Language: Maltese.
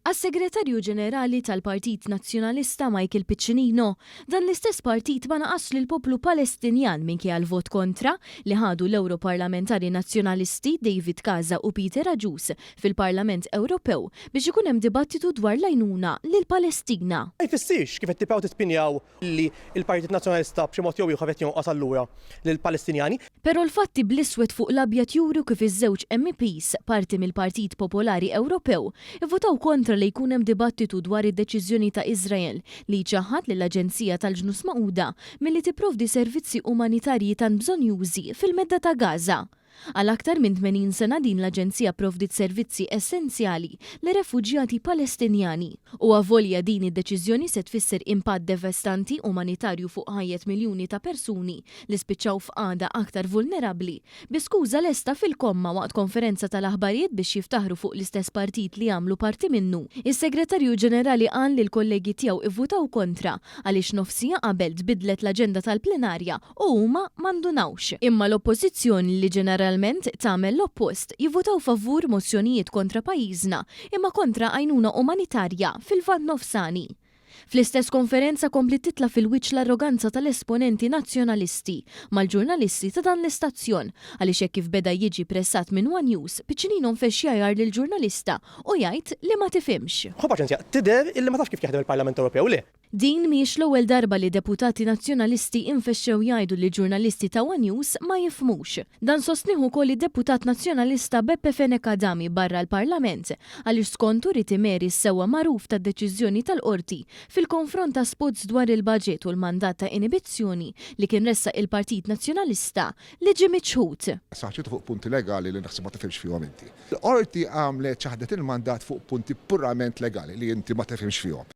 Għas-Segretarju Ġenerali tal-Partit Nazzjonalista Michael Piccinino, dan l-istess partit ma naqasx lill-poplu Palestinjan minkejja l-vot kontra li ħadu l-Ewroparlamentari Nazzjonalisti David Casa u Peter Agius fil-Parlament Ewropew biex ikun hemm dibattitu dwar l-għajnuna lill-Palestina. Ma jfissirx, kif qed tibqgħu tispinjaw, li l-Partit Nazzjonalista b'xi mod jew ieħor qed jonqos allura lill-Palestinjani. Però l-fatti bl-iswed fuq l-abjad juru kif iż-żewġ MEPs, parti mill-Partit Popolari Ewropew, ivvutaw kontra li jkun hemm dibattitu dwar id-deċiżjoni ta' Iżrael li jċaħħad lill-Aġenzija tal-Ġnus Magħquda milli tipprovdi servizzi umanitarji tant bżonnjużi fil-Medda ta' Gaza. Għal aktar minn 80 sena din l-aġenzija pprovdiet servizzi essenzjali lir-refuġjati Palestinjani. U avolja din id-deċiżjoni se tfisser impatt devastanti umanitarju fuq ħajjet miljuni ta' persuni li spiċċaw f'qagħda aktar vulnerabbli, bi skuża lesta fil-komma waqt konferenza tal-aħbarijiet biex jiftaħru fuq l-istess partit li jagħmlu parti minnu, is-Segretarju Ġenerali qal li l-kollegi tiegħu ivvutaw kontra għaliex nofs siegħa qabel tbiddlet l-aġenda tal-plenarja u huma ma ndunawx. Imma l-Oppożizzjoni li ġeneralment tagħmel l-oppost, jivvutaw favur mozzjonijiet kontra pajjiżna imma kontra għajnuna umanitarja fil-Lvant Nofsani. Fl-istess konferenza kompliet titla' fil-wiċċ l-arroganza tal-esponenti Nazzjonalisti mal-ġurnalisti ta' dan l-istazzjon għaliex hekk kif beda jiġi pressat minn one News, Piccinino nfexx jgħajjar lill-ġurnalista u jgħid li ma tifhimx. Ħu paċenzja, tidher illi ma tafx kif jaħdem il-Parlament Ewropew, le? Din mhijiex l-ewwel darba li deputati Nazzjonalisti infexxew jgħidu li ġurnalisti ta' one News ma jifhmux. Dan sostnih ukoll id-deputat Nazzjonalista Beppe Fenech Adami barra l-Parlament għaliex skontu ried imeri s-sewwa magħruf tad-deċiżjoni tal-Qorti fil-konfront ta' spots dwar il-baġit u l-mandat ta' inibizzjoni li kien ressaq il-Partit Nazzjonalista li ġie miċħud. Saħħitu fuq punti legali li naħseb ma tifhimx fihom inti. Il-Qorti għamlet ċaħdet il-mandat fuq punti purament legali li inti ma tifhimx fihom.